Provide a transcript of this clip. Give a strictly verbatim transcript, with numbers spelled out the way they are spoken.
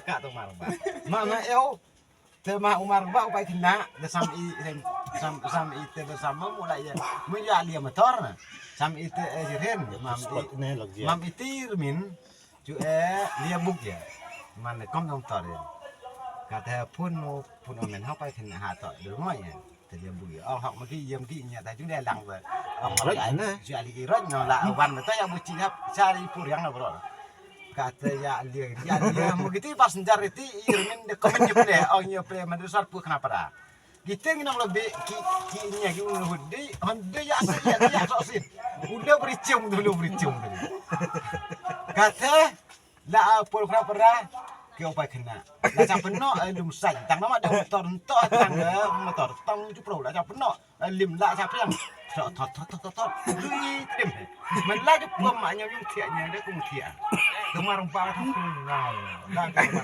Ka tu Umar ba. Ma ma eu. Te ma Umar ba u pai kena de sam i sam sam i te de sam mu la ya. Mu ya lia motor na. Sam i te e jiren. Mam i mam i tir min. Ju e lia buk ya. Man de kom dong tor ya. Kata pun mu pun omen ha pai kena ha to de mo ya. Te lia buk ya. Oh hok magi yem gi nya ta ju de lang ba. Oh hok ya. Ju ali i rot no la wan ta ya bu chi hap sari pur yang na bro. Kata ya lia ya lia mu giti passenger iti i min de kom ni ple ong ni ple man de sar pu kena para. Kita ngi nang lebih ki ki nya ki unu hudi honde ya se ya ya so sin. Udah beri cium dulu beri cium dulu. Kata la pol kena pera ki opai kena. La sa peno lum sai tang nama de motor ento tang de motor tang ju pro la sa peno lim la sa piang. Tot tot tot tot tot. Lui tim. Men la ju pom ma nyam yung thiak nyam de kung thiak. Kemar ba tu ngau. La kemar